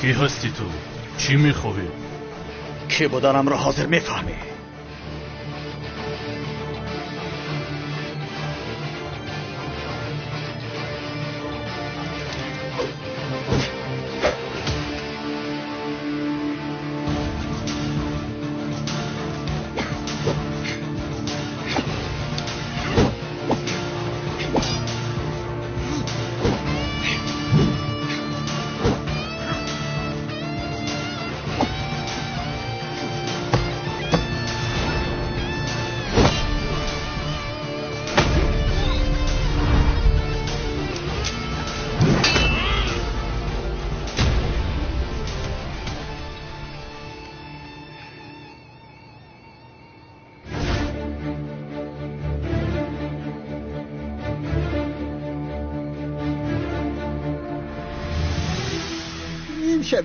Кӣ ҳастӣ ту? Чӣ мехоҳӣ? Кӣ буданамро ҳозир мефаҳмӣ.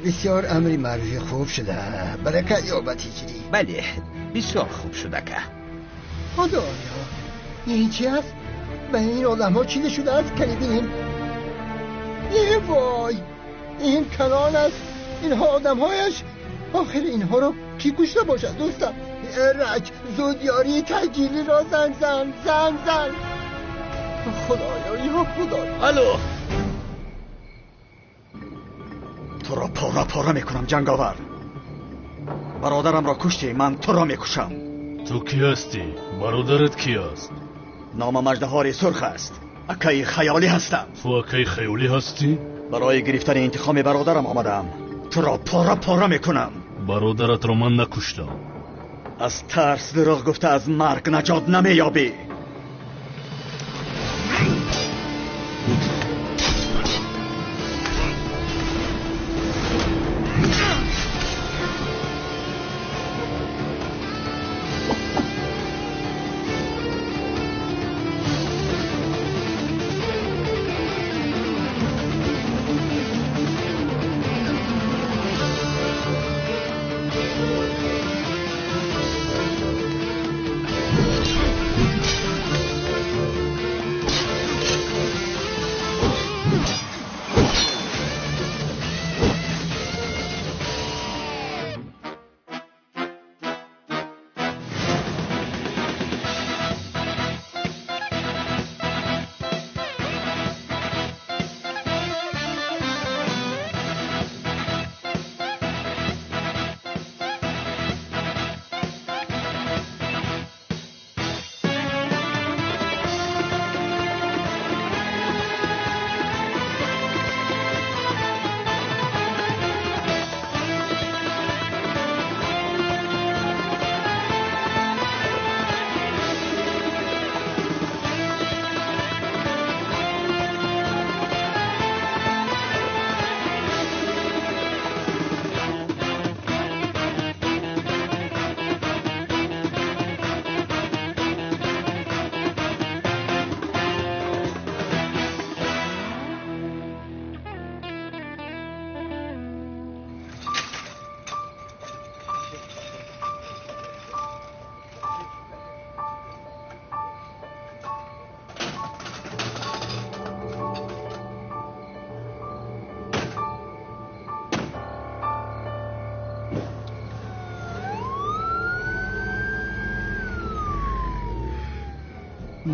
Бисёр амри маъруфи хуб шуда, баракат ёбад ҳиҷрӣ. Бале, бисёр хуб шуда ка. Худоё, ин чи аст? Ба ин одамҳо чизе шудааст? Кани бинем. Е вой, ин калон аст. Инҳо одамҳояш. Охир инҳоро кӣ кушта бошад, дӯстам? Раҷ, зуд ёрии таъҷилиро занг зан, занг зан. Худоё, ё Худоё. Алло, туро пора пора мекунам, ҷанговар. Бародарамро куштӣ, ман туро мекушам. Ту кӣ ҳастӣ? Бародарат кӣ аст? Номам Аждаҳори Сурх аст. Акаи хаёлӣ ҳастам. Ту акаи хаёлӣ ҳастӣ? Барои гирифтани интиқоми бародарам омадаам. Туро пора пора мекунам. Бародаратро ман накуштам. Аз тарс дурӯғ гуфта аз марг наҷот намеёбӣ.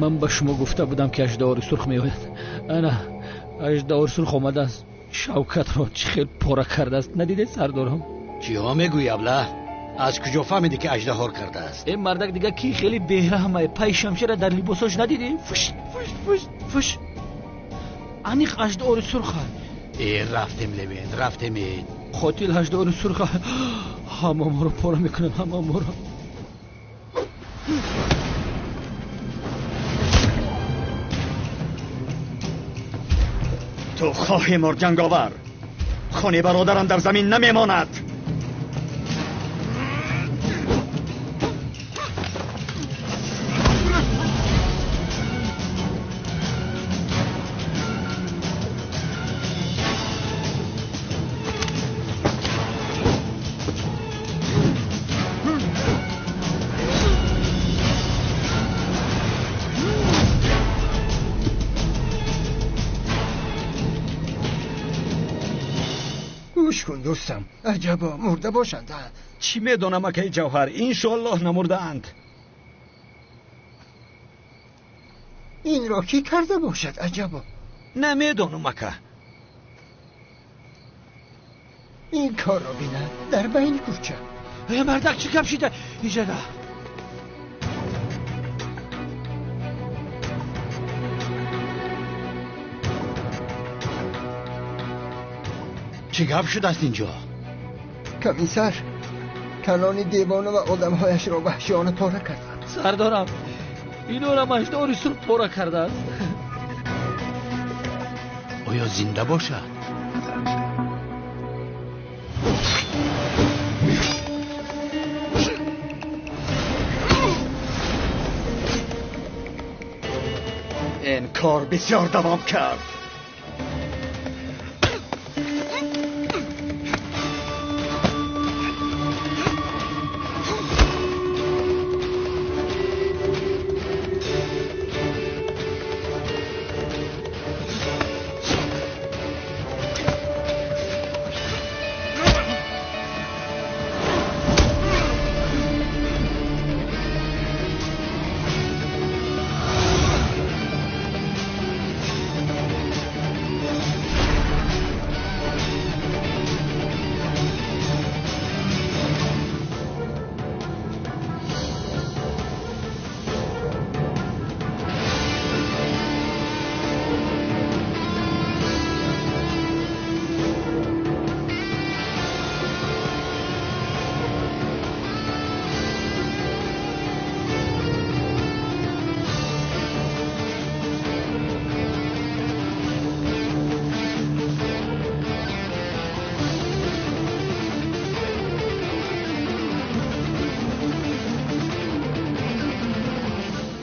Ман ба шумо гуфта будам, ки Аждаҳори Сурх меояд. Ана Аждаҳори Сурх омадааст. Шавкатро чӣ хел пора кардааст, надидед, сардорам? Чиҳо мегӯӣ, абла? Аз куҷо фаҳмидӣ, ки аждаҳор кардааст? Э мардак дига ки хеле бераҳмае. Пай шамшера дар либосош надидӣ? Фуш фуш фуш фуш. Аниқ Аждаҳори Сурха. Э рафтем, Левен, рафтем. Қотил Аждаҳори Сурха. Ҳама моро пора мекунад, ҳама моро. Ту хоҳӣ мурд, ҷанговар. Хуни бародарам дар замин намемонад. Гӯш Гӯш кун дӯстам, аҷабо мурда бошанд. Чӣ медонам, акаи Ҷавҳар, иншоаллоҳ намурдаанд. Инро кӣ карда бошад, аҷабо? Намедонам, ака. Ин корро бинад дар байни кӯча. Э, мардак, чӣ гап шида иҷада? Чӣ гап шудааст инҷо? Комиссар, калони девона ва одамҳояшро ваҳшиёна пора карданд. Сардорам, инорам аждаҳори сурх пора кардааст. Оё зинда бошад? Ин кор бисёр давом кард.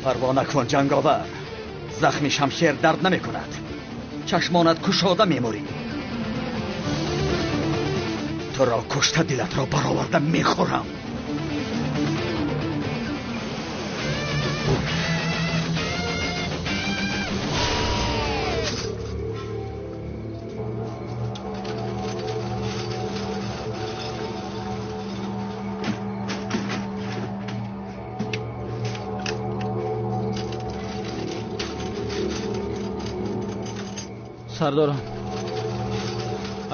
Парво накун, ҷанговар. Захми шамшер дард намекунад. Чашмонат кушода мемурӣ. Туро кушта дилатро бароварда мехӯрам. Сардорам,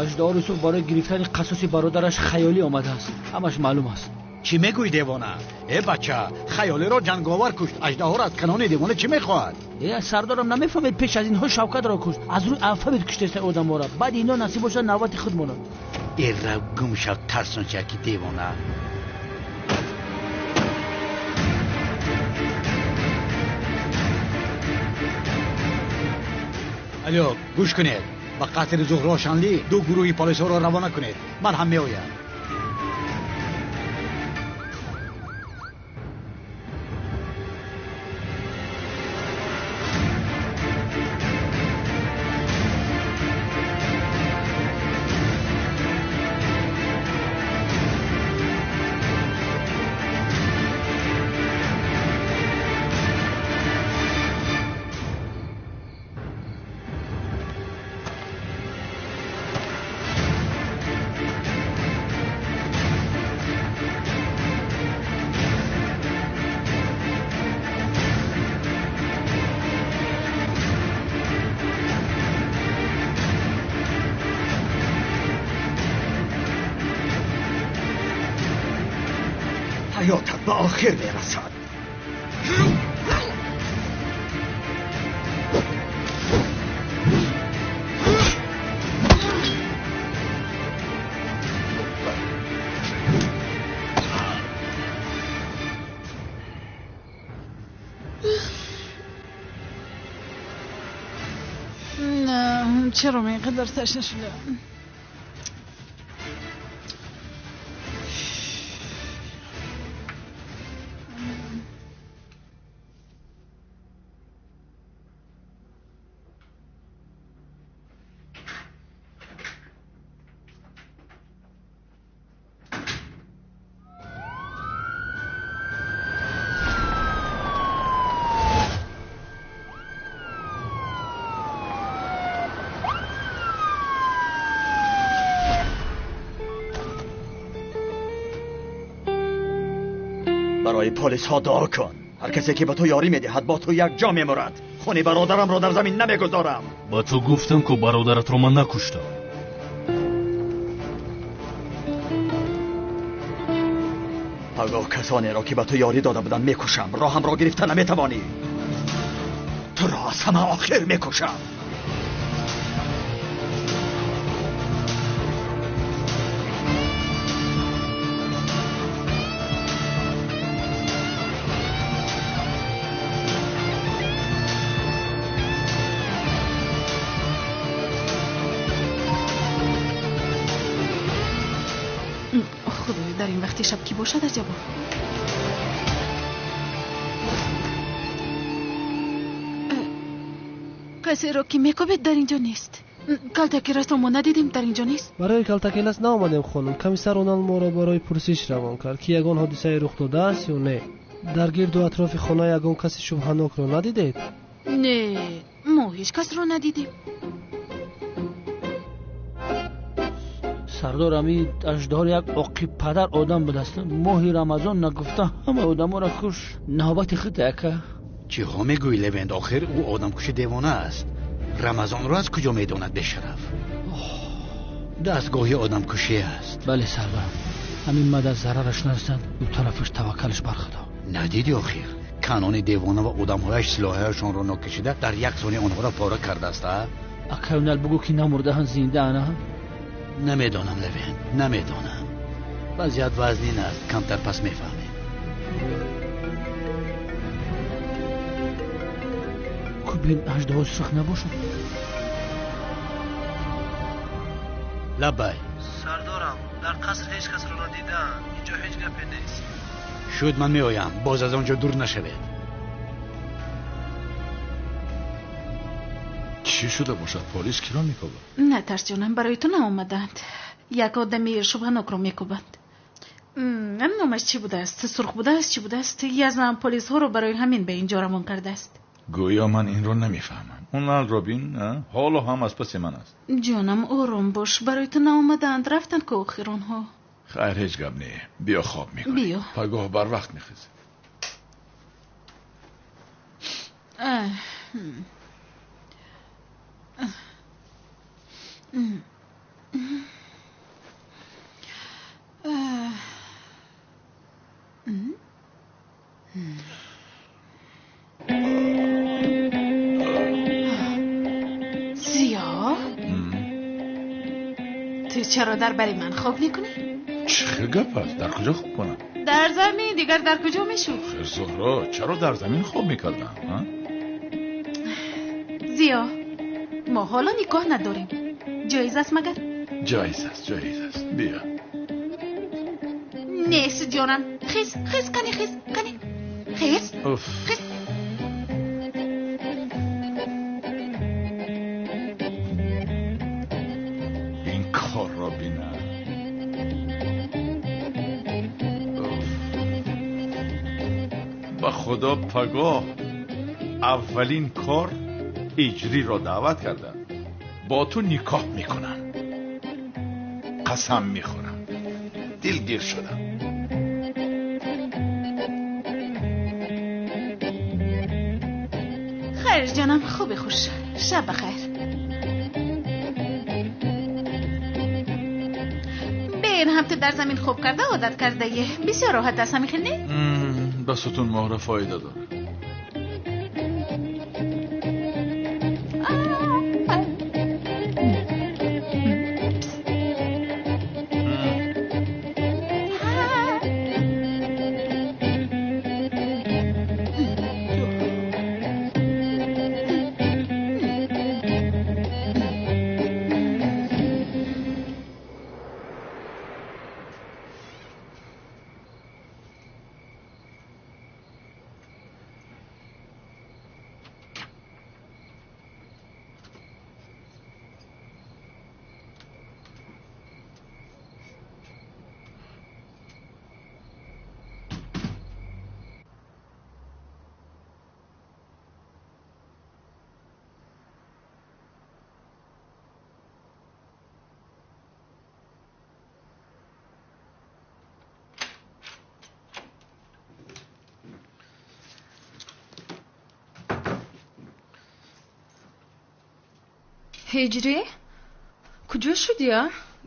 аждаҳори сурх барои гирифтани қасоси бародараш Хаёлӣ омадааст. Ҳамаш маълум аст. Чӣ мегӯӣ, девона? Э бача, Хаёлиро ҷанговар кушт. Аждаҳор аз канони девона чӣ мехоҳад? Э, сардорам, намефаҳмед, пеш аз инҳо Шавкатро кушт. Аз рӯи алфавит куштеста одамҳоро. Баъд ино насиб бошад, навбати худ монад. Э, рав гум шав, тарсончаки девона. Алё, гӯш кунед. Ба қасри Зуҳрошанлӣ ду гурӯҳи полисҳоро равона кунед. Ман ҳам меоям. Ҳаётат ба охир мерасад. Не, чаро ман инқадар ташна шудам? Барои полисҳо дуо кун. Ҳар касе ки ба ту ёрӣ медиҳад, бо ту якҷо мемурад. Хуни бародарамро дар замин намегузорам. Ба ту гуфтам, ку бародаратро ман накуштам. Пагоҳ касонеро ки ба ту ёрӣ дода буданд мекушам. Роҳамро гирифта наметавонӣ. Туро аз ҳама охир мекушам. Худоё, дар ин вақти шаб кӣ бошад аҷабо? Касеро ки мекобед дар инҷо нест. Калтакеласро мо надидем, дар инҷо нест. Барои Калтакелас наомадем, хонум. Комиссар Онал моро барои пурсиш равон кард, ки ягон ҳодисае рух додааст ё не. Дар гирду атрофи хона ягон каси шубҳанокро надидед? Не, мо ҳеҷ касро надидем. Сардор, ами аждаҳор як оқибпадар одам будааст. Моҳи Рамазон нагуфта ҳама одаморо куш. Навбати худ ака. Чиҳо мегӯӣ, Левент? Охир ӯ одамкуши девона аст. Рамазонро аз куҷо медонад бешараф? Дастгоҳи одамкушӣ аст. Бале, сарвар, ҳамин мад аз зарараш нарасад, ӯ тарафаш таваккалаш бар Худо. Надидӣ охир? Канони девона ва одамҳояш силоҳҳояшонро нокашида дар як сония онҳоро пора кардааст. Акай Онал, бугӯ ки намурдаанд, зиндаанд. Намедонам, Левент, намедонам. Вазъият вазнин аст, камтар пас мефаҳмем. Кубин аждаҳо сурх набошад. Лаббай. Сардорам, дар қаср ҳеҷ касро надидаанд. Инҷо ҳеҷ гапе нест. Шуд, ман меоям. Боз аз он ҷо дур нашавед. Чӣ шуда бошад? Полис киро мекобад? Натарс, ҷонам, барои ту наомаданд. Як одами шубҳанокро мекобанд. Номаш чӣ будааст? Сурх будааст, чӣ будааст? Язнам полисҳоро барои ҳамин ба инҷо равон кардааст. Гӯё ман инро намефаҳмам. Оналро бин, ҳоло ҳам аз паси ман аст. Ҷонам, ором бош, барои ту наомадаанд, рафтанд ку охир онҳо. Хайр, ҳеҷ гап не. Биё хоб мекунем. Биё. Пагоҳ барвақт мехезем. Зиё, ту чаро дар бари ман хоб мекунӣ? Чӣ хел гап аст? Дар куҷо хоб кунам? Дар замин, дигар дар куҷо мешуд? Хир, Зуҳро, чаро дар замин хоб мекардам? Зиё, мо ҳоло никоҳ надорем. Ҷоиз аст магар? Ҷоиз аст, ҷоиз аст. Биё. Нест, ҷонам. Хез, хез, кани, хез, кани. Хез, хез. Ин корро бинам. Ба Худо, пагоҳ аввалин кор ҳиҷриро даъват кардам, бо ту никоҳ мекунам. Қасам мехӯрам, дилгир шудам. Хайр, ҷонам, хуби хуш. Шаб бахайр. Бин, ҳам ту дар замин хоб карда одат кардае. Бисёр роҳат аст, ҳамин хел не? Ба сутунмоҳра фоида дорад. Ҳиҷрӣ, куҷо шудӣ, а?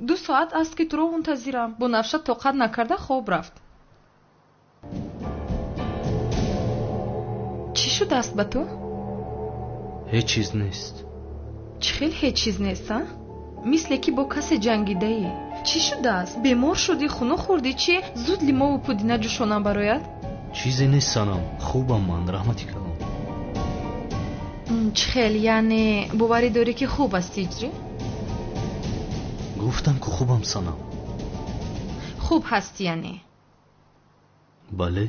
2 соат аст ки туро мунтазирам. Бунафша тоқат накарда хоб рафт. Чӣ шудааст ба ту? Ҳеҷ чиз нест. Чӣ хел ҳеҷ чиз нест, а? Мисле ки бо касе ҷангидаӣ. Чӣ шудааст? Бемор шудӣ, хунук хӯрдӣ, чӣ? Зуд лимову пудина ҷӯшонам барояд. Чизе нест, Санам. Хубам ман, раҳмати калон. Чӣ хел, яъне боварӣ дорӣ ки хуб астӣ, Ҳиҷрӣ? Гуфтам ку хубам, Санам. Хуб ҳастӣ, яъне? Бале.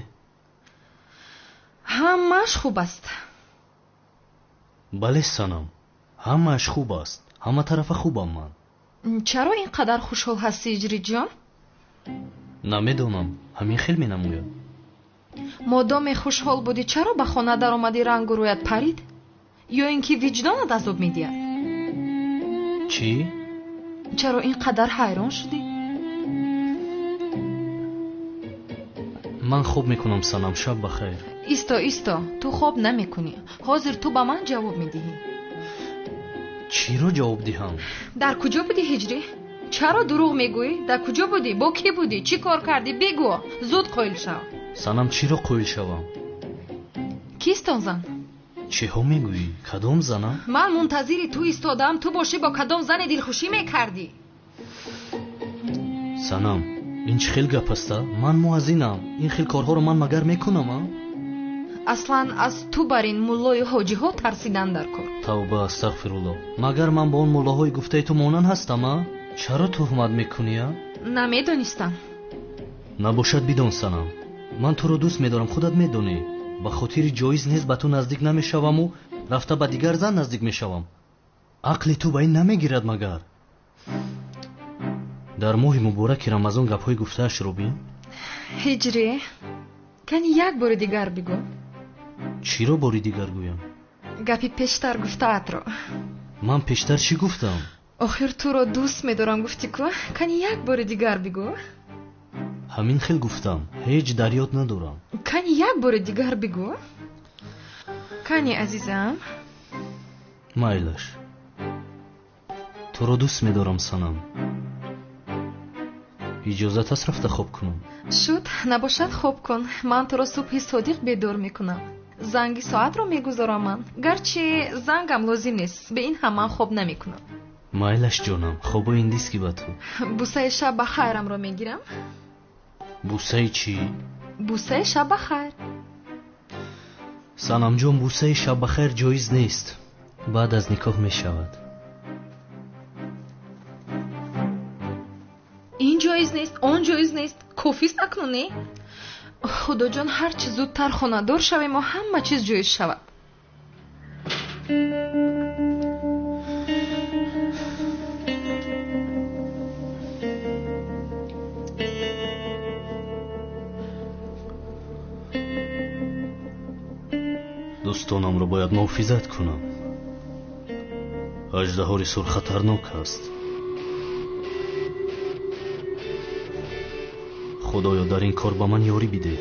Ҳамааш хуб аст. Бале, Санам, ҳамааш хуб аст. Ҳама тарафа хубам ман. Чаро ин қадар хушҳол ҳастӣ, Ҳиҷриҷон? Намедонам, ҳамин хел менамояд. Модоме хушҳол будӣ, чаро ба хона даромадӣ рангу рӯят парид? Ё ин ки виҷдонат азоб медиҳад? Чӣ? Чаро ин қадар ҳайрон шудӣ? Ман хоб мекунам, Санам, шаб бахайр. Исто, исто, ту хоб намекунӣ. Ҳозир ту ба ман ҷавоб медиҳӣ. Чиро ҷавоб диҳам? Дар куҷо будӣ, Ҳиҷрӣ? Чаро дурӯғ мегӯӣ? Дар куҷо будӣ? Бо кӣ будӣ? Чӣ кор кардӣ? Бигӯ, зуд қоил шав. Санам, чиро қоил шавам? Кист он зан? Чиҳо мегӯӣ? Кадом зана? Ман мунтазири ту истодам, ту бошӣ бо кадом зане дилхушӣ мекардӣ? Санам, ин чӣ хел гап аста? Ман муаззинам. Ин хел корҳоро ман магар мекунам, а? Аслан аз ту бар ин муллою ҳоҷиҳо тарсидан дар кор. Тавба, астағфируллоҳ. Магар ман бо он муллоҳои гуфтаи ту монанд ҳастам, а? Чаро туҳмат мекунӣ, а? Намедонистам. Набошад бидон, Санам. Ман туро дӯст медорам, худат медонӣ. Ба хотири ҷоиз нест ба ту наздик намешаваму рафта ба дигар зан наздик мешавам. Ақли ту ба ин намегирад магар? Дар моҳи мубораки Рамазон гапҳои гуфтаашро бин. Ҳиҷрӣ, кани як бори дигар бигӯ. Чиро бори дигар гӯям? Гапи пештар гуфтаатро. Ман пештар чӣ гуфтам? Охир туро дӯст медорам гуфтӣ ку? Кани як бори дигар бигӯ. Ҳамин хел гуфтам, ҳеҷ дар ёд надорам. Кани як бори дигар бигӯ. Кани, азизам. Майлаш. Туро дӯст медорам, Санам. Иҷозат аст рафта хоб кунам? Шуд, набошад хоб кун. Ман туро субҳи содиқ бедор мекунам. Занги соатро мегузорам ман. Гарчи зангам лозим нест, бе ин ҳам ман хоб намекунам. Майлаш, ҷонам, хобо индист ки ба ту. Бусаи шаб ба хайрамро мегирам. Бусаи чӣ? Бусаи шаб ба хайр. Санамҷон, бусаи шаб ба хайр ҷоиз нест. Баъд аз никоҳ мешавад. Ин ҷоиз нест, он ҷоиз нест. Кофист акнун, не? Худоҷон, ҳарчи зудтар хонадор шавему ҳама чиз ҷоиз шавад. Дӯстонамро бояд муҳофизат кунам. Аждаҳори сур хатарнок аст. Худоё, дар ин кор ба ман ёрӣ бидеҳ.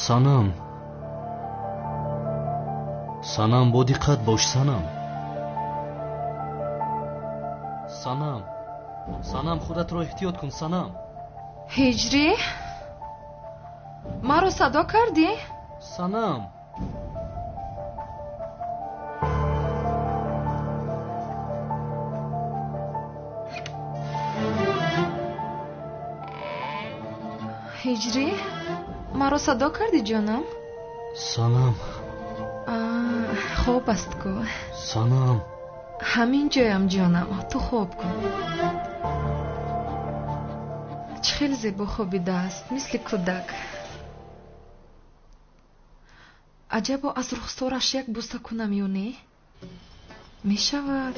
Санам, Санам, бо диққат бош, Санам. Санам, Санам, худатро эҳтиёт кун, Санам. Ҳиҷрӣ, маро садо кардӣ? Санам. Ҳиҷрӣ, маро садо кардӣ, ҷонам? Санам. Хоб аст ку. Санам. Ҳамин ҷоям, ҷонам, ту хоб кун. Чӣ хел зебо хобидааст, мисли кӯдак. Аҷабо аз рухсораш як буса кунам ё не? Мешавад?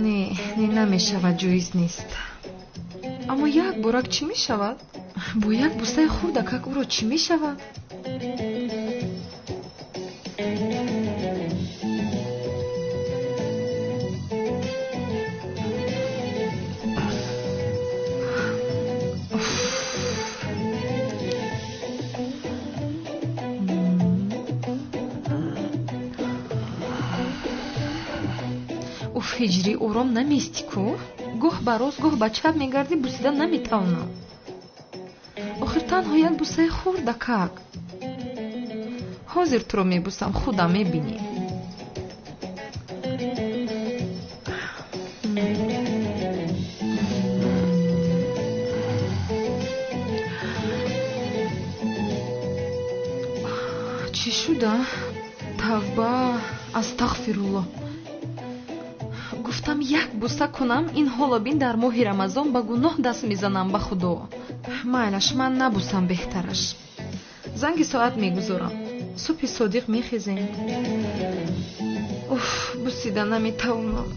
Не, не, намешавад, ҷоиз нест. Аммо як борак чӣ мешавад? Бо як бусаи хурдакак ӯро чӣ мешавад? Уф, ҳиҷрӣ, ором намести ку? Гоҳ ба рост, гоҳ ба чап мегардӣ, бусида наметавонам. Охир танҳо як бусаи хурдакак. Ҳозир туро мебусам, худам мебинӣ. Чӣ шуда? Тавба, астағфируллоҳ. Гуфтам як буса кунам, ин ҳоло бин дар моҳи Рамазон ба гуноҳ даст мезанам ба Худо. Майлаш, ман набусам беҳтараш. Занги соат мегузорам. Субҳи содиқ мехезем. Уф, бусида наметавонам.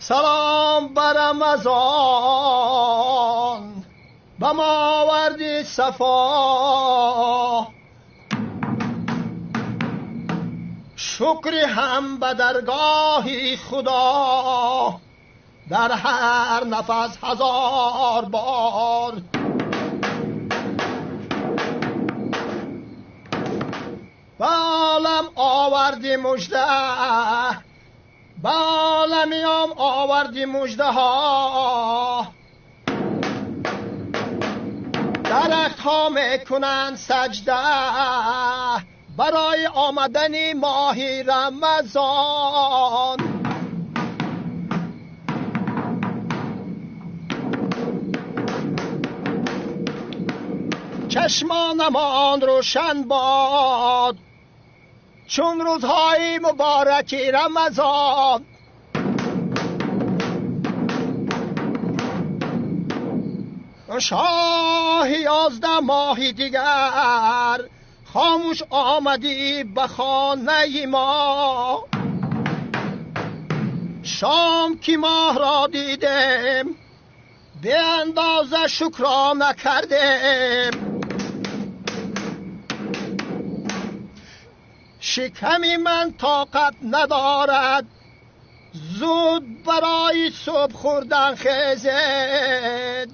Салом ба Рамазон, ба мо оварди сафо. Шукри ҳам ба даргоҳи Худо, дар ҳар нафас ҳазор бор. Ба олам оварди мужда, ба оламиём оварди муждаҳо. Дарахтҳо мекунанд саҷда барои омадани моҳи Рамазон. Чашмонамон рӯшан бод чун рӯзҳои мубораки Рамазон. Шоҳи 11 моҳи дигар хомӯш омадӣ ба хонаи мо. Шом ки моҳро дидем, беандоза шукро накардем. Шиками ман тоқат надорад, зуд барои субҳ хӯрдан хезед.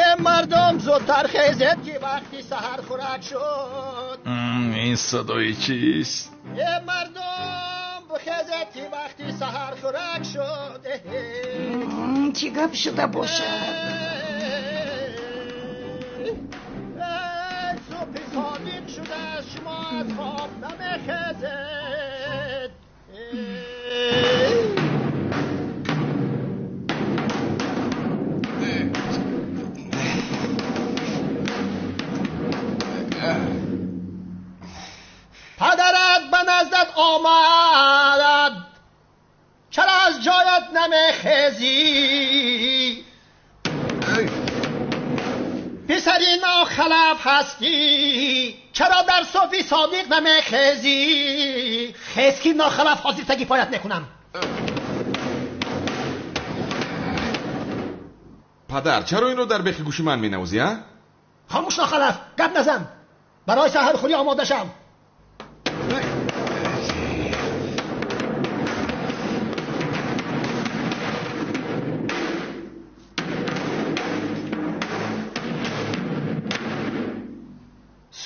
Эй мардум, зудтар хезед ки вақти саҳар хӯрак шуд. Ин садои чист? Эй мардум, бихезед ки вақти саҳар хӯрак шуд. Чӣ гап шуда бошад? Содиқ шуда шумо аз хоб намехезед. Падарат ба наздат омад, чаро аз ҷоят намехезӣ? Писари нохалаф ҳастӣ, чаро дар субҳи содиқ намехезӣ? Хез ки нохалаф, ҳозир таги поят мекунам. Падар, чаро инро дар бехи гӯши ман менавозӣ, а? Хомӯш нохалаф, гап назан. Барои саҳархӯрӣ омода шав.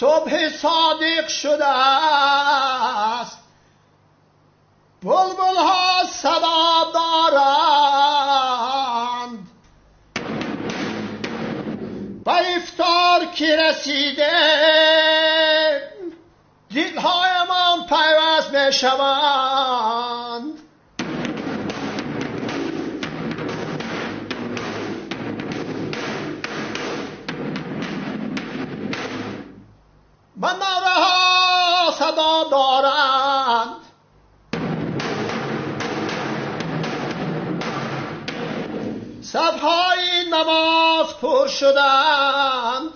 Субҳи содиқ шудааст, булбулҳо садо доранд. رسیدیم دلهایمان پیوست می شوند. مناره ها صدا دارند. صفهای نماز پر شدند.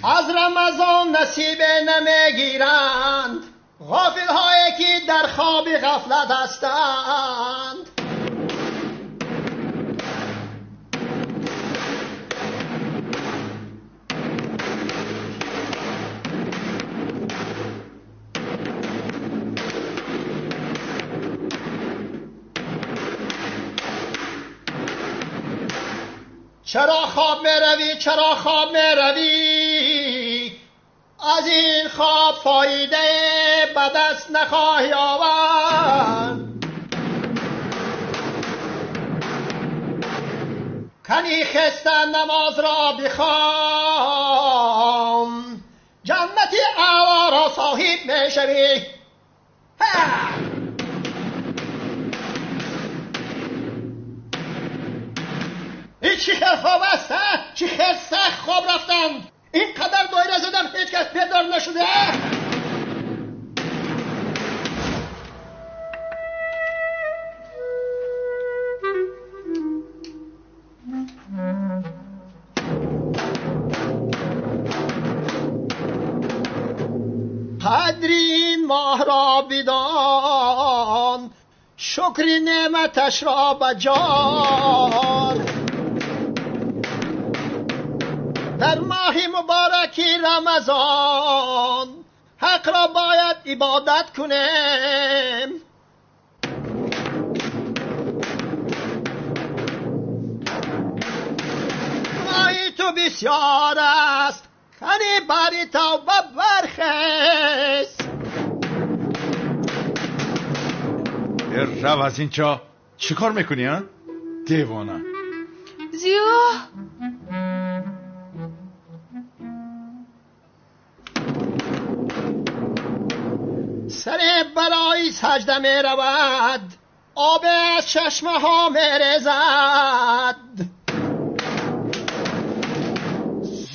از رمضان نصیب نمیگیرند غافل هایی که در خواب غفلت هستند. چرا خواب می روی؟ چرا خواب می روی؟ از این خواب فایده به دست نخواهی آورد. کنی خسته نماز را بخوان، جنت اعلی را صاحب می شوی. این چی خیر خواب است؟ چی خیر سخت خواب رفتند. اینقدر دایره زدم هیچ کس بیدار نشده. قدر این ماه را بدان، شکر نعمتش را بجار. در ماه مبارک رمضان حق را باید عبادت کنیم. ماه تو بسیار است، کنی بری توبه برخیز. رو از اینجا. چی کار میکنی ها؟ دیوانه. زیا سر برای سجده می رود، آب از چشمه ها می ریزد.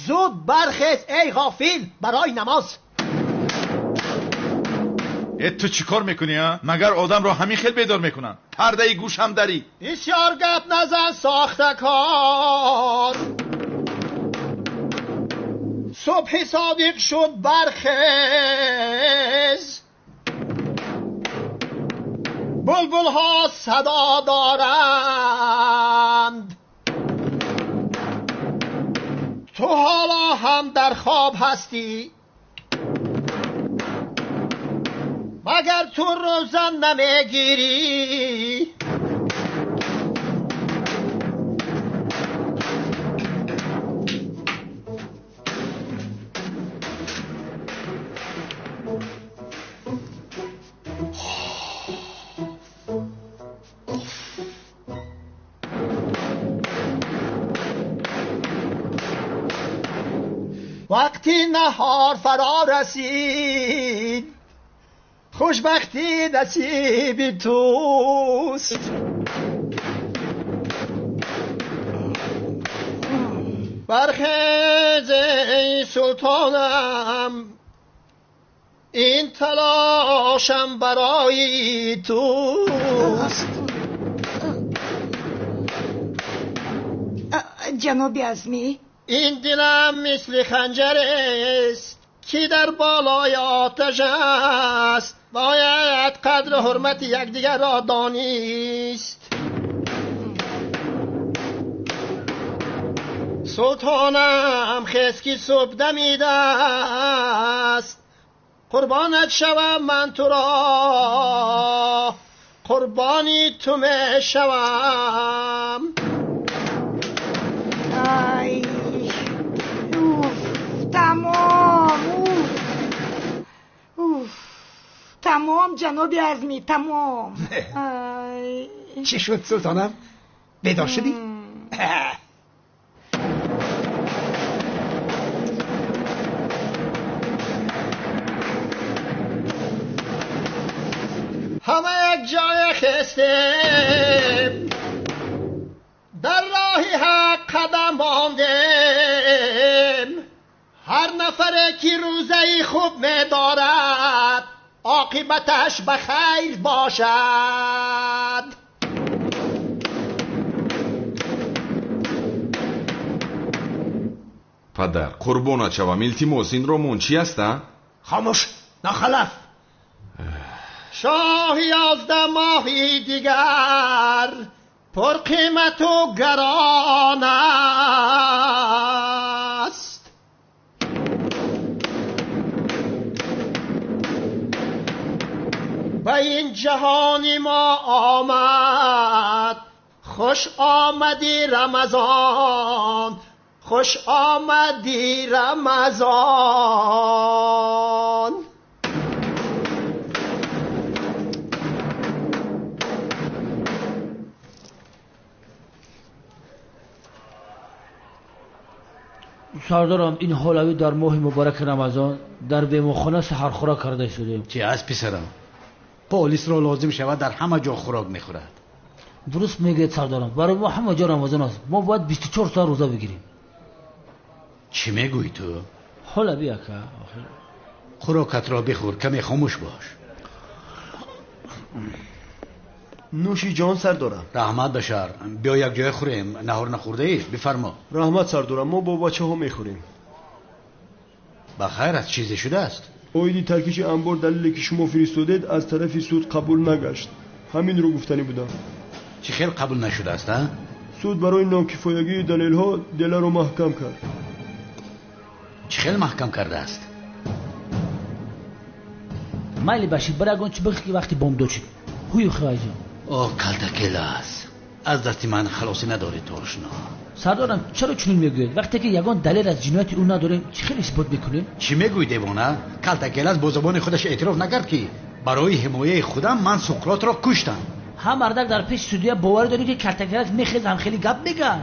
زود برخیز ای غافل برای نماز. تو چی کار میکنی ها؟ مگر آدم را همین خیل بیدار میکنن؟ پرده گوش هم داری. بسیار گپ نزن ساخته کار. صبح صادق شد برخیز، بلبل ها صدا دارند. تو حالا هم در خواب هستی، مگر تو روزن نمیگیری؟ وقتی نهار فرا رسید، خوشبختی نصیب توست. برخیز ای سلطانم، این تلاشم برای توست. جناب عظمی، این دلم مثل خنجر است که در بالای آتش است. باید قدر حرمت یکدیگر را دانست. سلطانم خیز که صبح دمیده است، قربانت شوم من تو را، قربانی تو می شوم. ای اوف تمام، اوف اوف تمام جناب عظمی تمام. چی شد سلطانم؟ بیدار شدی؟ Ҳама як ҷоя хестем, дар роҳи ҳақ қадам мондем. Ҳар нафаре ки рӯзаи хуб медорад, оқибаташ ба хайр бошад. Падар, қурбонат шавам, илтимос, ин ромон чӣ аст, а? Хомӯш, нохалаф. Шоҳи 11 моҳи дигар пурқимату гарон аст. Ба ин ҷаҳони мо омад, хуш омадӣ Рамазон, хуш омадӣ Рамазон. Сардарам, ин ҳолави дар моҳи мубораки Рамазон дар беморхона саҳархӯрак карда шудем. Чӣ аст, писарам? Полисро лозим шавад дар ҳама ҷо хӯрок мехӯрад. Дуруст мегӯяд сардарам, барои мо ҳама ҷо Рамазон аст. Мо бояд 24 соат рӯза бигирем. Чӣ мегӯӣ ту? Ҳолави ака, хӯрокатро бихӯр, каме хомӯш бош. Нӯши ҷон, сардорам. Раҳмат, Башар. Биё як ҷоя хӯрем. Наҳор нахӯрдаӣ? Бифармо. Раҳмат, сардорам, мо бо бачаҳо мехӯрем. Ба хайр аст, чизе шудааст? Оиди таркиши анбор далеле ки шумо фиристодед аз тарафи суд қабул нагашт. Ҳаминро гуфтанӣ будам. Чӣ хел қабул нашудааст, а? Суд барои нокифоягии далелҳо деларо маҳкам кард. Чӣ хел маҳкам кардааст? Майли Башир, бар ягон чӣ бихӯр ки вақти бомдод шуд. Ҳуй хӯайҷон. О, калтакелас, аз дасти ман халосӣ надорӣ ту, ошно. Сардорам, чаро чунин мегӯед? Вақте ки ягон далел аз ҷинояти ӯ надорем, чӣ хел исбот мекунем? Чӣ мегӯӣ, девона? Калтакелас бо забони худаш эътироф накард ки барои ҳимояи худам ман Суқротро куштам. Ҳа, мардак дар пеши судия боварӣ дорӣ ки Калтакелас мехез ҳам хеле гап мегӯяд?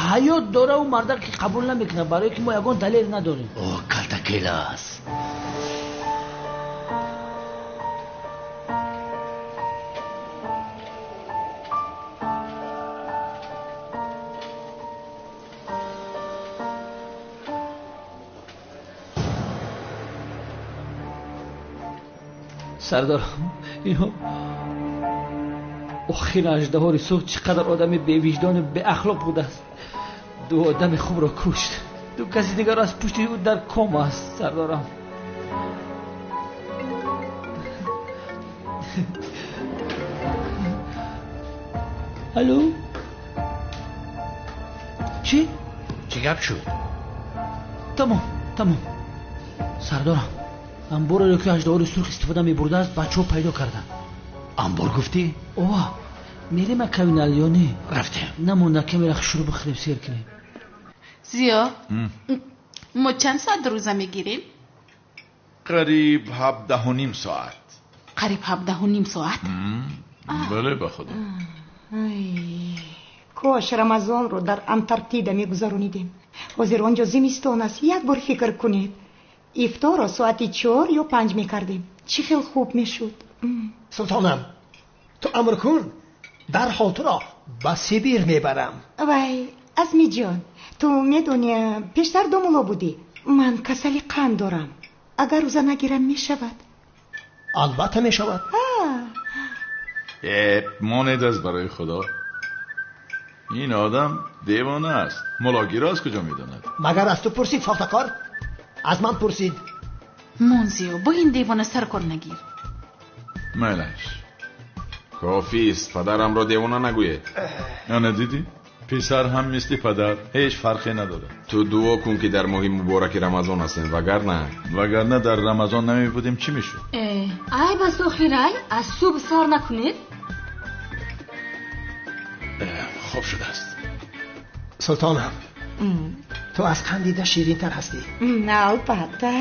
Ҳаёт дора ӯ мардак ки қабул намекунад, барое ки мо ягон далел надорем. О, Калтакелас. Сардарам, инҳо охир аждаҳори сурх чӣ қадар одами бевиҷдону беахлоқ будааст. Ду одами хубро кушт, ду каси дигар аз пушти ӯ дар ком аст. Сардарам, алло, чӣ? Чӣ гап шуд? Тамом, тамом. Сардорам, амбореро ки аждаҳори сурх истифода мебурдааст, бачаҳо пайдо карданд. Амбор гуфтӣ? Ова, мерем акавинал ё не? Рафтем. Намонда камера шурӯъ бихӯрем, сер кунем. Зиё, мо чанд соат рӯза мегирем? Қариб 17.5 соат. Қариб 17.5 соат? Бале, ба худо. Кош Рамазонро дар Антарктида мегузаронидем. Ҳозир он ҷо зимистон аст. Як бор фикр кунед. Ифторро соати 4 ё 5 мекардем. Чӣ хел хуб мешуд. Султонам, ту амр кун, дарҳол туро ба Сибир мебарам. Вай, Азмиҷон, ту медонӣ, пештар домуло будӣ. Ман касали қанд дорам. Агар рӯза нагирам мешавад? Албатта мешавад. Монед аз барои худо. Ин одам девона аст. Мулогиро аз куҷо медонад? Магар аз ту пурсид, сохтакор? Аз ман пурсид. Мон, Зиё, бо ин девона саркор нагир. Майлаш. Кофист, падарамро девона нагӯед. Ана дидӣ? Писар ҳам мисли падар, ҳеҷ фарқе надорад. Ту дуо кун ки дар моҳи мубораки Рамазон ҳастем, вагарна вагарна дар Рамазон намебудем, чӣ мешуд? Ай бас, охирай, аз субҳ сар накунед. Хоб шудааст. Султонам, ту аз қанд дида ширинтар ҳастӣ. Албатта.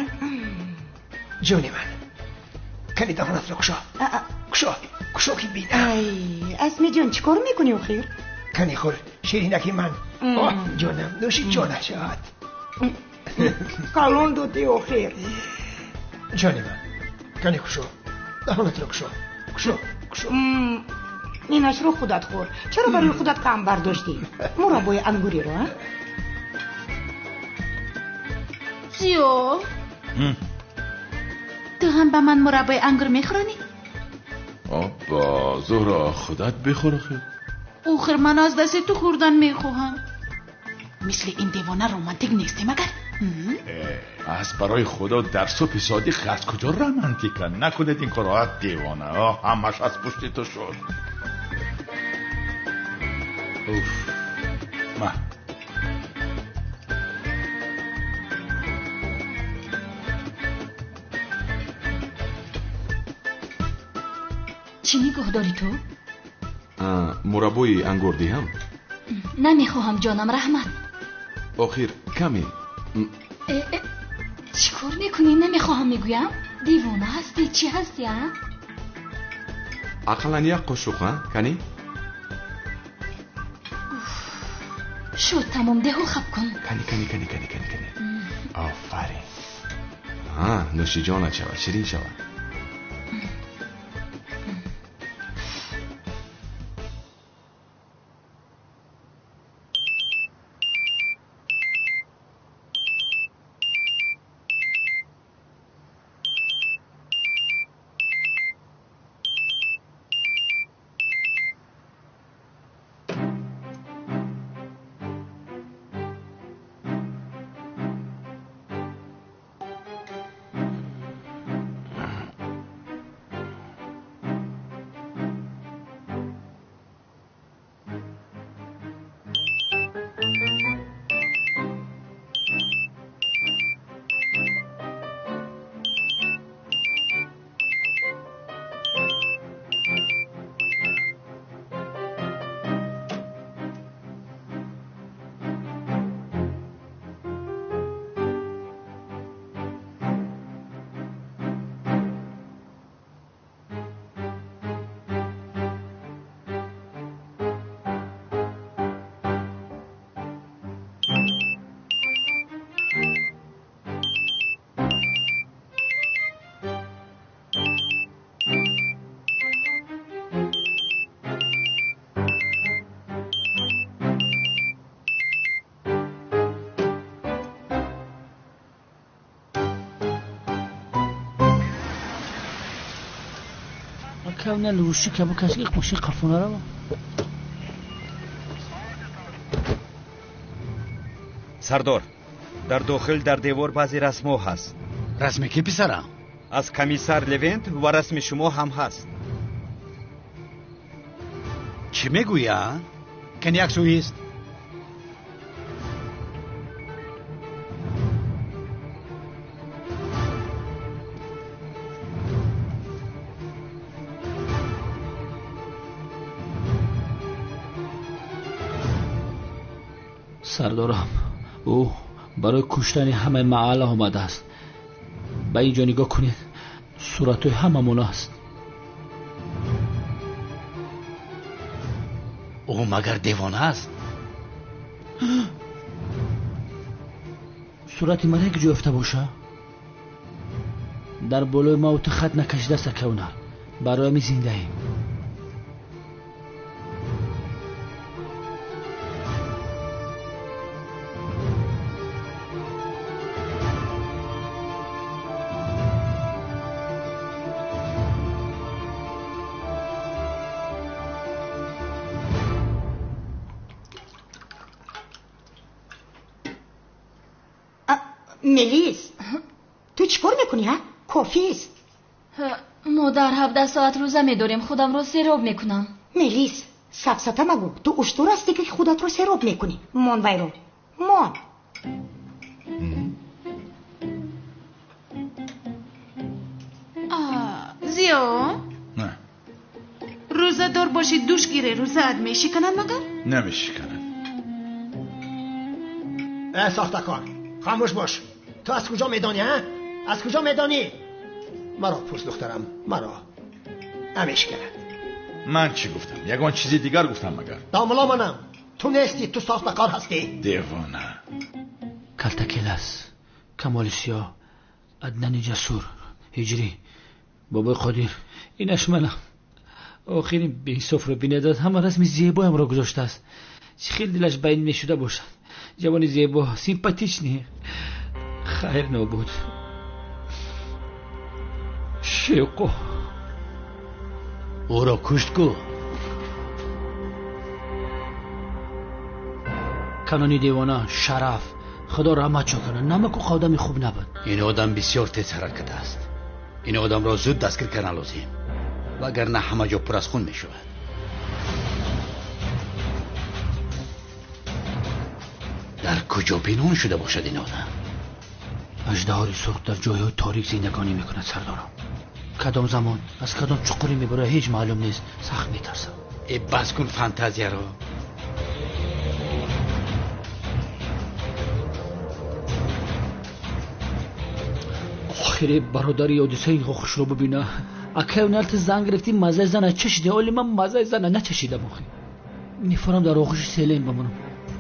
Ҷони ман, кани даҳонатро кушо, кушо, кушо ки бинам. Ай, Азмиҷон, чӣ кор мекунӣ охир? Кани хӯр, ширинаки ман. Оҳ, ҷонам, нӯши ҷонат шавад. Калон додӣ охир. Ҷони ман, кани кушо, даҳонатро кушо. Кушо, кушо. Инашро худат хӯр. Чаро барои худат кам бардоштӣ? Мураббои ангуриро, а? Зиё, ту ҳам ба ман мураббои ангур мехӯронӣ? Обба, Зуҳро, худат бихӯр охир. Охир ман аз дасти ту хӯрдан мехоҳам. Мисли ин девона романтик нестӣ магар? Аз барои худо дар субҳи содиқ аз куҷо романтика? Накунед ин корро, девона. Ҳамаш аз пушти ту шуд. Уф, ма. Чӣ нигоҳ дорӣ ту? Мураббои ангур диҳам? Намехоҳам, ҷонам, раҳмат. Охир каме. Чӣ кор мекунӣ? Намехоҳам мегӯям. Девона ҳастӣ, чӣ ҳастӣ, а? Ақаллан як қошуқ, а? Кани? Шуд, тамом, деҳу хаб кун. Кани, кани, кани, кани, кани, кани. Офарин. Нӯши ҷонат шавад, ширин шавад. Сардор, дар дохил дар девор баъзе расмҳо ҳаст. Расми ки писарам? Аз комиссар Левент ва расми шумо ҳам ҳаст. Чӣ мегӯӣ, а? Кани як сӯист? Сардорам, ӯ барои куштани ҳамаи маҳалла омадааст. Ба ин ҷо нигоҳ кунед, суратҳои ҳамамон аст. Ӯ магар девона аст? Сурати ман як ҷо ёфта боша? Дар болои мавту хат накашидааст, акавна. Барои ҳамин зиндаем. Мелис, ту чӣ кор мекунӣ, а? Кофист. Модар, 17 соат рӯза медорем, худамро сероб мекунам. Мелис, сафсата магӯ, ту уштур ҳастӣ ки худатро сероб мекунӣ. Мон вайро, мон. Зиё, рӯзадор бошӣ, душ гире, рӯзаат мешиканад магар? Намешиканад. Э, сохтакор, хомӯш бош. Ту аз куҷо медонӣ, а? Аз куҷо медонӣ? Маро пурс, духтарам, маро. Намешиканад. Ман чӣ гуфтам? Ягон чизи дигар гуфтам магар? Домуло манам. Ту нестӣ, ту сохтакор ҳастӣ. Девона. Калтакелас, Камоли Сиёҳ, Аднани Ҷасур, Ҳиҷрӣ, Бобои Қодир, инаш манам. Охир ин беинсофро бинед, аз ҳама расми зебоямро гузоштааст. Чӣ хел дилаш ба ин мешуда бошад. Ҷавони зебо, симпатичный. Хайр нобуд. Шевқо. Ӯро кушт ку. Канони девона, шараф. Худо раҳматшон кунад. Намаку одами хуб набуд. Ин одам бисёр тез ҳаракат аст. Ин одамро зуд дастгир кардан лозим, вагарна ҳама ҷо пур аз хун мешавад. Дар куҷо пинҳон шуда бошад ин одам? Аждаҳори сурх дар ҷойҳои торик зиндагонӣ мекунад, сардорам. Кадом замон аз кадом чуқурӣ мебарояд ҳеҷ маълум нест. Сахт метарсам. Э, бас кун фантазияро. Охире бародари ҳодисаи хушро бибина. Акай уналти зан гирифтӣ, маззаи зана чашидӣ. Оли ман маззаи зана начашидам. Охир мефорам дар оғӯши селен бимонам.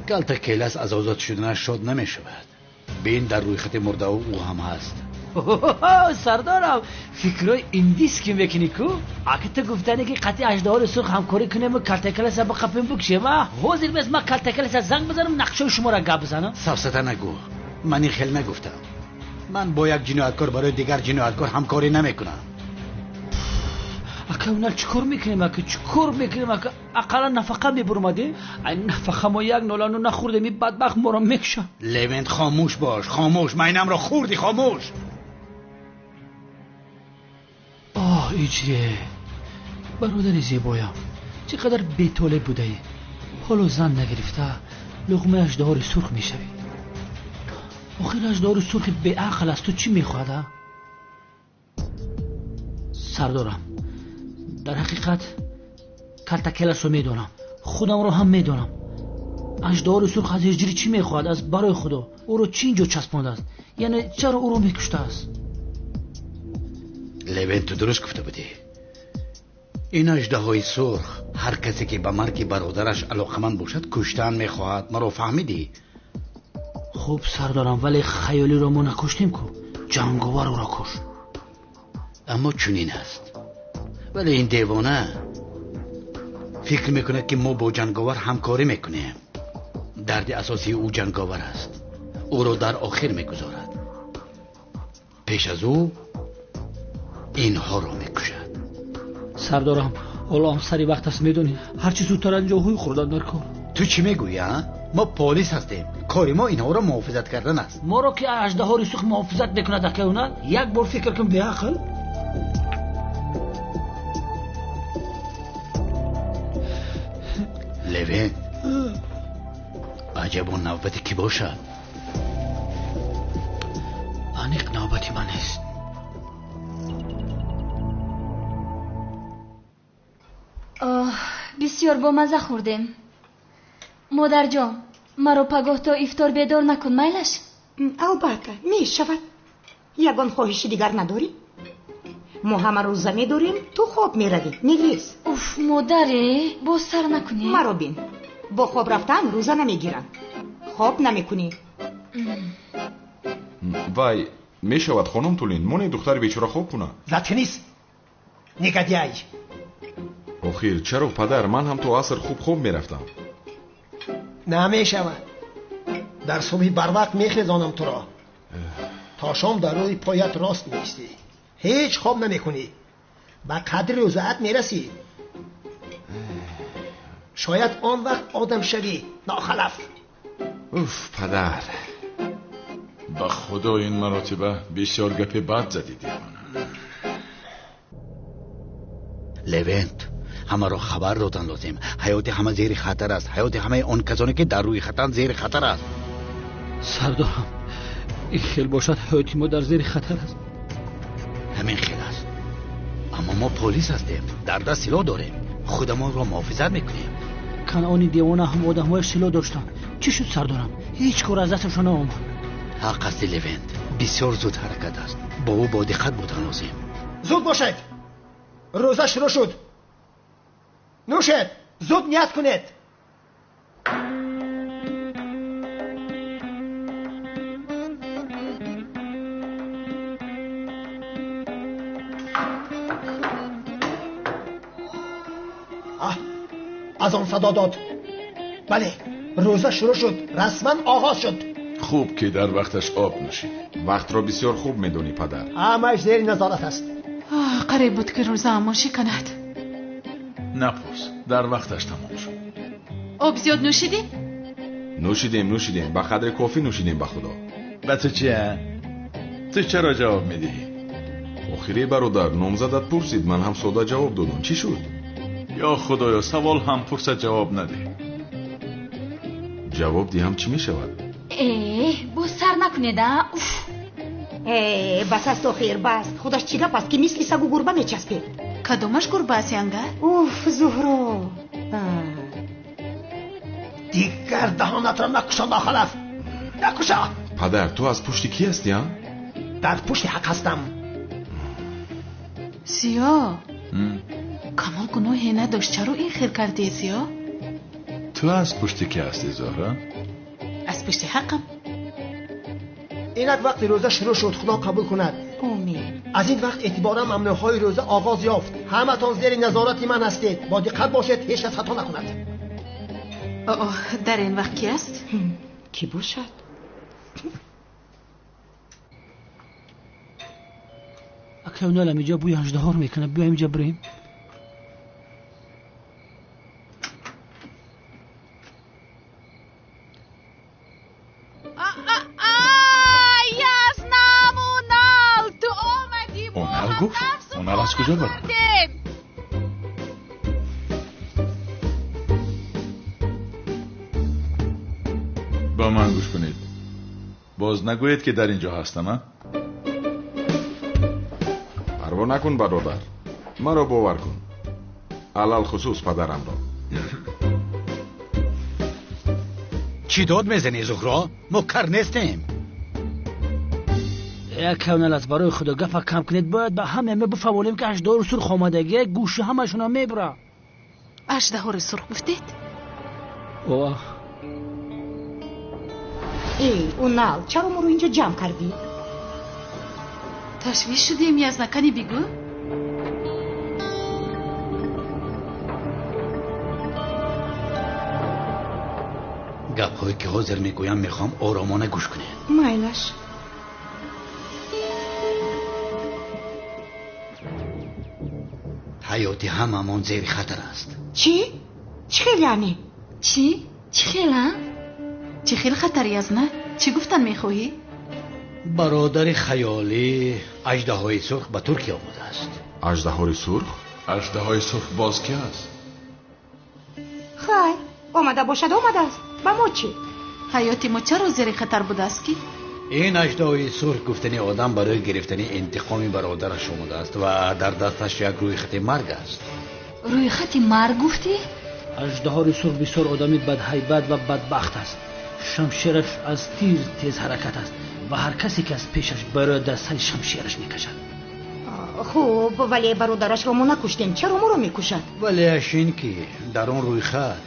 Калта келас аз озод шуданаш шод намешавад. Бин, дар рӯйхати мурдао ӯ ҳам ҳаст. Сардорам, фикрҳои индиски мекунӣ ку? Аки ту гуфтане ки қатъи аждаҳори сурх ҳамкорӣ кунему калтакаласа биқапем бикушем. Ҳозир бес ман калтакаласа занг бизанам, нақшаи шуморо гап бизанам. Сафсата нагӯ. Ман ин хел нагуфтам. Ман бо як ҷинояткор барои дигар ҷинояткор ҳамкорӣ намекунам. Ака унал чӣ кор мекунем? Ака чӣ кор мекунем? Ака ақаллан нафақа мебурмадем. Ай нафақа мо як нолану нахӯрдем, ин бадбахт моро мекушад. Левент, хомӯш бош, хомӯш. Майнамро хӯрдӣ, хомӯш. Оҳ, иҷре, бародари зебоям, чӣ қадар бетолеб будаӣ. Ҳоло зан нагирифта луғмаи аждаҳори сурх мешавӣ. Охир аждаҳори сурхи беақл аз ту чӣ мехоҳад? А сардорам, дар ҳақиқат калтакеласро медонам, худамро ҳам медонам. Аждаҳори сурх аз ҳиҷрӣ чӣ мехоҳад? Аз барои худо ӯро чӣ инҷо часпондааст? Яъне чаро ӯро мекуштааст? Левен, ту дуруст гуфта будӣ. Ин аждаҳои сурх ҳар касе ки ба марги бародараш алоқаманд бошад куштан мехоҳад. Маро фаҳмидӣ? Хуб сардорам, вале хаёлиро мо накуштем ку. Ҷанговар ӯро кушт. Аммо чунин аст. Вале ин девона фикр мекунад ки мо бо ҷанговар ҳамкорӣ мекунем. Дарди асосии ӯ ҷанговар аст. Ӯро дар охир мегузорад. Пеш аз ӯ инҳоро мекушад. Сардорам, ҳоло ҳам сари вақт аст, медонӣ. Ҳарчи зудтар анҷоҳои хӯрдан дар кор. Ту чӣ мегӯӣ, а? Мо полис ҳастем. Кори мо инҳоро муҳофизат кардан аст. Моро ки аждаҳори сурх муҳофизат мекунад, акай унал? Як бор фикр кун, беақл. Левен, аҷабо навбати кӣ бошад? Аниқ навбати ман нест. Оҳ, бисёр бомазза хӯрдем. Модарҷон, маро пагоҳ то ифтор бедор накун, майлаш? Албатта, мешавад. Ягон хоҳиши дигар надорӣ? Мо ҳама рӯза медорем, ту хоб меравӣ, мелис. Уф, модаре, боз сар накунӣ. Маро бин. Бо хоб рафтан рӯза намегиранд. Хоб намекунӣ. Вай, мешавад хонум Тулин, моне духтари бечора хоб кунад. Заткнись, негодяй. Охир, чаро падар, ман ҳам то аср хуб хоб мерафтам. Намешавад. Дар субҳи барвақт мехезонам туро. То шом дар рӯи поят рост меистӣ. Ҳеҷ хоб намекунӣ. Ба қадри рӯзаат мерасӣ. Шояд он вақт одам шавӣ, нохалаф. Уф, падар. Ба худо ин маротиба бисёр гапи бад задӣ, девона. Левент, ҳамаро хабар додан лозим. Ҳаёти ҳама зери хатар аст. Ҳаёти ҳамаи он касоне ки дар рӯи хатанд зери хатар аст. Сардорам, ин хел бошад ҳаёти мо дар зери хатар аст. Ҳамин хел аст. Аммо мо полис ҳастем, дар даст силоҳ дорем, худамонро муҳофизат мекунем. Канъони девона ҳам одамҳояш силоҳ доштанд. Чӣ шуд сардорам? Ҳеҷ кор аз дасташон наомад. Ҳақ асти Левент, бисёр зуд ҳаракат аст. Бо ӯ бо диққат будан лозим. Зуд бошед, рӯза шурӯъ шуд. Нӯшед, зуд ният кунед. Аз он садо дод. Бале, рӯза шурӯъ шуд, расман оғоз шуд. Хуб ки дар вақташ об нӯшид. Вақтро бисёр хуб медонӣ, падар. Ҳамааш зери назорат аст. Қариб буд ки рӯзаамон шиканад. Напурс, дар вақташ тамом шуд. Об зиёд нӯшидем? Нӯшидем, нӯшидем, ба қадри кофӣ нӯшидем, ба худо. Ба ту чи? Ту чаро ҷавоб медиҳӣ? Охире бародар, номзадат пурсид, ман ҳам сода ҷавоб додам. Чӣ шуд? Ё худоё, савол ҳам пурсад, ҷавоб надиҳ. Ҷавоб диҳам чӣ мешавад? Э, боз сар накунед, а? Уф! Э, бас аст охир, бас. Худаш чӣ гап аст, ки мисли сагу гурба мечаспед? Кадомаш гурба аст, янга? Уф, Зуҳро. Дигар даҳонатро накушо, нохалаф. Накушо. Падар, ту аз пушти кӣ ҳастӣ, а? Дар пушти ҳақ ҳастам. Зиё, Камол гуноҳе надошт, чаро ин хел кардӣ, Зиё? Ту аз пушти кӣ ҳастӣ, Зуҳро? Аз пушти ҳақам. Инак вақти рӯза шурӯъ шуд, худо қабул кунад. Омин. Аз ин вақт эътиборан мамнӯъҳои рӯза оғоз ёфт. Ҳаматон зери назорати ман ҳастед. Бо диққат бошед, ҳеҷ кас хато накунад. Оҳ, дар ин вақт кӣ аст? Кӣ бошад? Акай Уналам, инҷо бӯи аждаҳор мекунад. Биё инҷа бирем. Унал гуфт? Унал аз куҷо баромад? Ба ман гӯш кунед. Боз нагӯед ки дар ин ҷо ҳастам, а? Парво накун, бародар. Маро бовар кун. Алалхусус падарамро. Чӣ дод мезанӣ, Зуҳро? Мо кар нестем. Як Унал аст, барои худо гапа кам кунед. Бояд ба ҳама ма бифаҳмонем, ки аждаҳори сурх омадагӣ, гӯши ҳамашонро мебура. Аждаҳори сурх гуфтед? Оҳ. Эй, Унал, чаро моро инҷо ҷамъ кардӣ? Ташвиш шудем, Язна, кани бигӯ. Гапҳое ки ҳозир мегӯям, мехоҳам оромона гӯш кунед. Майлаш. Ҳаёти ҳамамон зери хатар аст. Чӣ? Чӣ хел яъне? Чӣ? Чӣ хел, а? Чӣ хел хатар, Язна? Чӣ гуфтан мехоҳӣ? Бародари хаёлӣ аждаҳои сурх ба Туркия омадааст. Аждаҳори сурх? Аждаҳои сурх боз ки аст? Хай, омада бошад, омадааст. Ба мо чӣ? Ҳаёти мо чаро зери хатар будааст ки? Ин аждаҳои сурх гуфтани одам барои гирифтани интиқоми бародараш омадааст ва дар дасташ як рӯйхати марг аст. Рӯйхати марг гуфтӣ? Аждаҳори сурх бисёр одами бадҳайбат ва бадбахт аст. Шамшераш аз тир тез ҳаракат аст ва ҳар касе ки аз пешаш барояд, дар сари шамшераш мекашад. Хуб, вале бародарашро мо накуштем, чаро моро мекушад? Валеаш ин ки дар он рӯйхат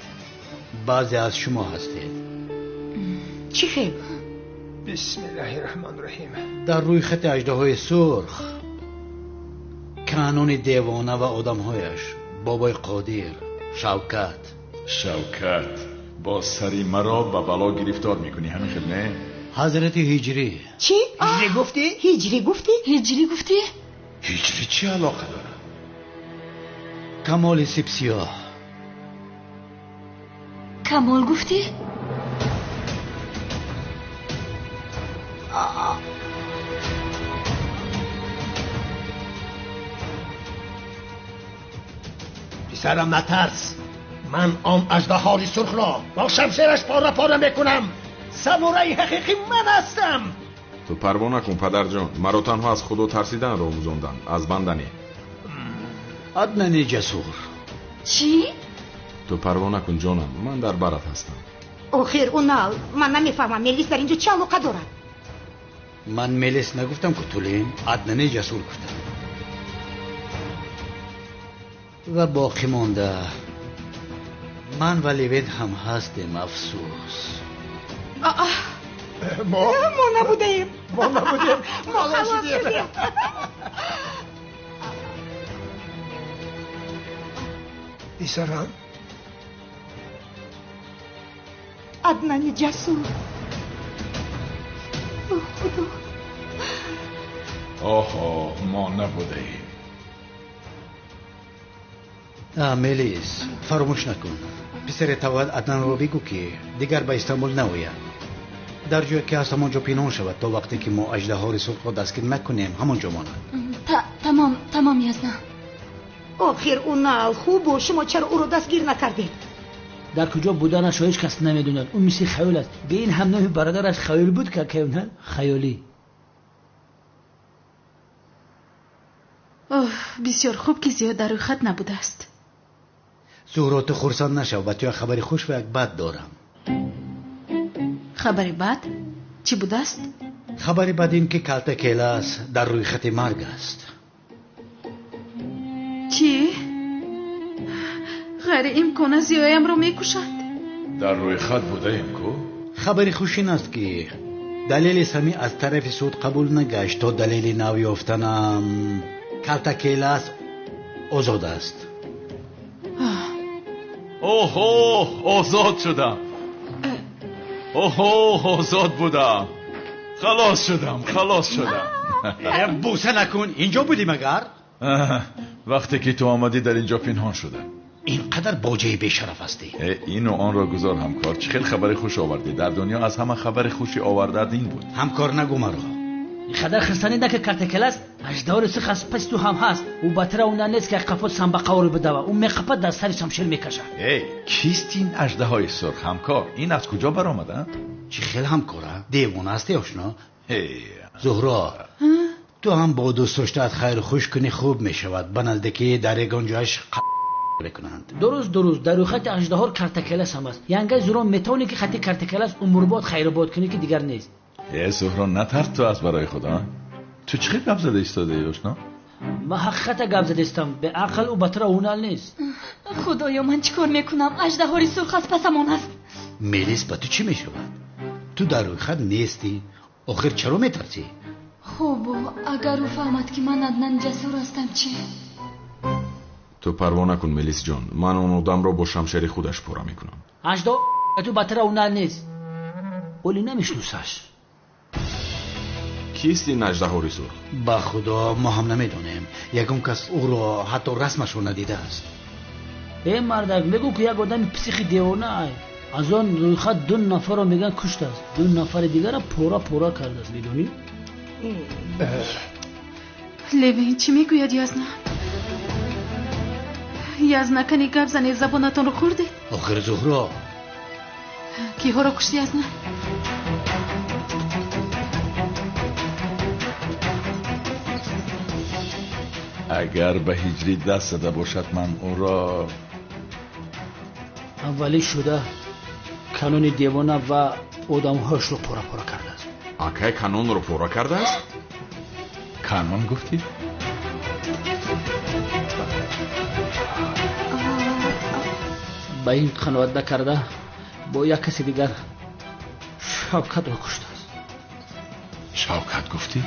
баъзе аз шумо ҳастед. Чӣ хел? Бисмиллаҳи раҳмони раҳим. Дар рӯйхати аждаҳои сурх канони девона ва одамҳояш, бобои Қодир, Шавкат. Шавкат, боз сари маро ба бало гирифтор мекунӣ, ҳамин хел не? Ҳазрати Ҳиҷрӣ. Чӣ? Ҳиҷрӣ гуфтӣ? Ҳиҷрӣ гуфтӣ? Ҳиҷрӣ гуфтӣ? Ҳиҷрӣ чӣ алоқа дорад? Камоли Сипсиёҳ. Камол гуфтӣ? Писарам, натарс. Ман он аждаҳори сурхро бо шамшераш пора пора мекунам. Самураи ҳақиқӣ ман ҳастам. Ту парво накун, падарҷон. Маро танҳо аз худо тарсиданро омӯзонданд, аз банда не. Аднани ҷасур. Чӣ? Ту парво накун, ҷонам, ман дар барат ҳастам. Охир, Унал, ман намефаҳмам, Мелис дар инҷо чӣ алоқа дорад? Ман Мелис нагуфтам, ку Тулин, Аднани ҷасур гуфтам. Ва боқӣ монда ман ва Левент ҳам ҳастем, афсӯс. Мо набудаем. Мо набудем. Мо халос шудем. Писарам. Аднани Ҷасур. Худо. Оҳо, мо набудаем. Мелис, фаромӯш накун. Писари таваллуд Аднанро бигӯ, ки дигар ба Истанбул наояд. Дар ҷое ки ҳаст, ҳамон ҷо пинҳон шавад, то вақте ки мо аждаҳори сурхро дастгир накунем, ҳамон ҷо монад. Тамом, тамом, Язна. Охир Унал, хуб, шумо чаро ӯро дастгир накардед? Дар куҷо буданашро ҳеҷ кас намедонад. Ӯ мисли хаёл аст. Бе ин ҳам номи бародараш Хаёл буд, ка Хаёлӣ. Оҳ, бисёр хуб, ки зиёд дар рӯйхат набудааст. Зуҳро, ту хурсанд нашав, ба ту як хабари хуш ва як бад дорам. Хабари бад чӣ будааст? Хабари бад ин ки Калта Келас дар рӯйхати марг аст. Чӣ? Ғайриимкон аст, зиёямро мекушанд. Дар рӯйхат будаем ку? Хабари хуш ин аст, ки далели сами аз тарафи суд қабул нагашт, то далели нав ёфтанам Калта Келас озод аст. Оҳо, озод шудам. Оҳо, озод будам. Халос шудам, халос шудам. Бӯса накун, инҷо будӣ магар? Вақте ки ту омадӣ, дар инҷо пинҳон шудам. Ин қадар боҷаи бешараф ҳастӣ. Ину онро гузор, ҳамкор. Чӣ хел хабари хуш овардӣ? Дар дунё аз ҳама хабари хуши овардаат ин буд. Ҳамкор, нагӯ маро. Қадар хирсанӣ нака, Картакелас аждаҳори сурх аз паси ту ҳам ҳаст. Ӯ батира она нест, ки қафо самбақаворо бидава. Ӯ меқапад, дар сари шамшер мекашад. Эй, кист ин аждаҳои сурх, ҳамкор? Ин аз куҷо баромада? Чӣ хел ҳамкора? Девона ҳасти, ошно? Зуҳро, ту ҳам бо дӯстдоштаат хайру хуш кунӣ, хуб мешавад. Ба наздикӣ дар ягон ҷояш мекунанд. Дуруст, дуруст, дар рӯйхати аждаҳор Картакелас ҳам аст. Янгаи Зуҳро, метавонӣ ки хати Картакелас умрбод хайрубод кунӣ, ки дигар нест. Э, Зуҳро, натарс ту аз барои худо. Ту чӣ хел гап зада истодаӣ, ошно? Ман ҳақиқата гап задаистам. Беақл, ӯ батира ҳунар нест. Худоё, ман чӣ кор мекунам? Аждаҳори сурх аз пасамон аст. Мелис, ба ту чӣ мешавад? Ту дар рӯйхат нестӣ. Охир чаро метарсӣ? Хуб, агар ӯ фаҳмад, ки ман Аднан Ҷасур ҳастам, чӣ? Ту парво накун, Мелисҷон, ман он одамро бо шамшери худаш пора мекунам. Аждаҳо ту батира ҳунар нест. Оли намешиносаш. Кист ин аждаҳори сурх? Ба худо, мо ҳам намедонем. Ягон кас ӯро ҳатто расмашро надидааст. Э, мардак, мегӯ, ки як одами психи девона ай. Аз он рӯйхат ду нафарро мегӯянд куштааст, ду нафари дигара пора пора кардааст, медонӣ? Левин, чӣ мегӯяд Язна? Язна, кани гап занед, забонатонро хӯрдед? Охир Зуҳро, Киҳоро кушти, Язна? Агар ба ҳиҷрӣ даст зада бошад, ман ӯро Аввалӣ шуда Канони девона ва одамҳояшро пора пора кардааст. Акай Канонро пора кардааст? Канон гуфтӣ? Ба ин қаноат накарда, бо як каси дигар Шавкатро куштааст. Шавкат гуфтӣ?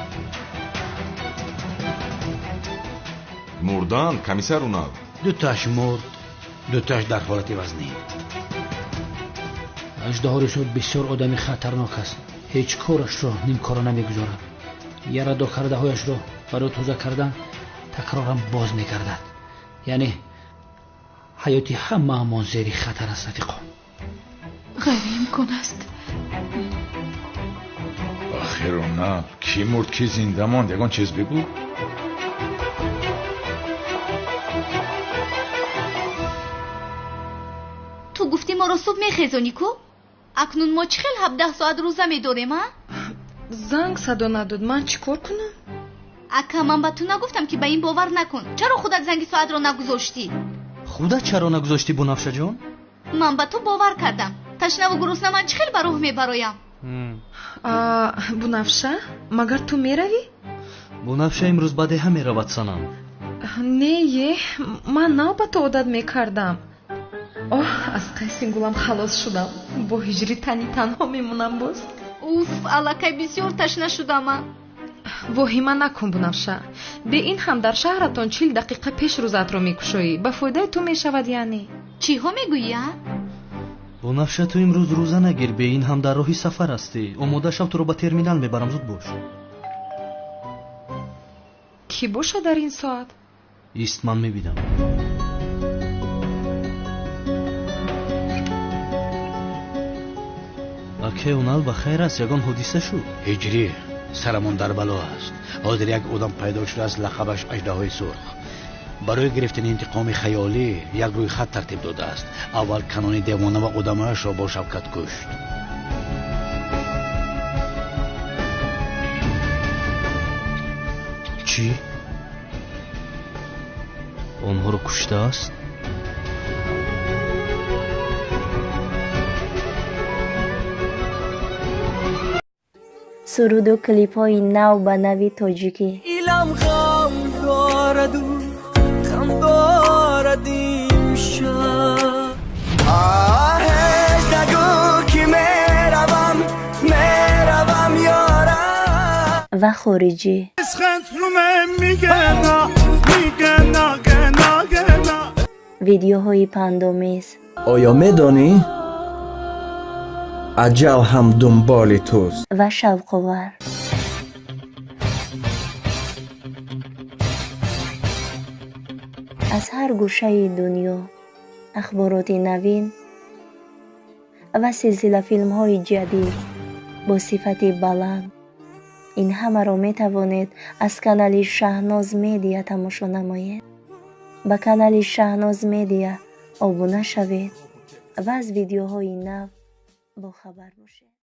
Мурданд, комиссар Унал? Дутааш мурд, дутааш дар ҳолати вазнин. Аждаҳори сурх бисёр одами хатарнок аст. Ҳеҷ корашро нимкора намегузорад. Ярадо кардаҳояшро барои тоза кардан такроран боз мегардад. Яъне ҳаёти ҳамаамон зери хатар аст, рафиқон. Ғайриимкон аст. Охир Унал, кӣ мурд, кӣ зинда монд? Ягон чиз бигӯ. Ту гуфтӣ, моро субҳ мехезонӣ ку? Акнун мо чӣ хел 17 соат рӯза медорем, а? Занг садо надод, ман чӣ кор кунам? Ака, ман ба ту нагуфтам, ки ба ин бовар накун? Чаро худат занги соатро нагузоштӣ? Худат чаро нагузоштӣ, Бунафшаҷон? Ман ба ту бовар кардам. Ташнаву гурусна ман чӣ хел ба роҳ мебароям? Бунафша, магар ту меравӣ? Бунафша имрӯз ба деҳа меравад, санам. Не, е, ман нав ба ту одат мекардам. Оҳ, аз қайси гулам халос шудам. Бо ҳиҷри тани танҳо мемонам боз. Уф, аллакай бисёр ташна шудама. Воҳима накун, Бунафша. Бе ин ҳам дар шаҳратон 40 дақиқа пеш рӯзаатро мекушоӣ. Ба фоидаи ту мешавад яъне. Чиҳо мегӯӣ, а? Бунафша, ту имрӯз рӯза нагир. Бе ин ҳам дар роҳи сафар ҳастӣ. Омода шав, туро ба терминал мебарам. Зуд бош. Кӣ бошад дар ин соат? Ист, ман мебинам. Аке Унал, ба хайр аст? Ягон ҳодиса шуд? Ҳиҷрӣ, сарамон дар бало аст. Ҳозир як одам пайдо шудааст, лақабаш аждаҳои сурх. Барои гирифтани интиқоми хаёлӣ як рӯйхат тартиб додааст. Аввал Канони девона ва одамояшро бо шавкат кушт. Чӣ? Онҳоро куштааст? Суруду клипҳои нав ба нави тоҷикӣ. Илам ғам дораду ғам дорад имшаб. Оҳ, нагӯ ки меравам, меравам ёра. Ва хориҷӣ. Видеоҳои пандомез. Оё медонӣ? Аҷал ҳам дунболи туст. Ва шавқовар. Аз ҳар гӯшаи дунё ахбороти навин ва силсилафилмҳои ҷадид бо сифати баланд. Ин ҳамаро метавонед аз канали Шаҳноз Медиа тамошо намоед. Ба канали Шаҳноз Медиа обуна шавед ва аз видеоҳои нав бохабар бошед.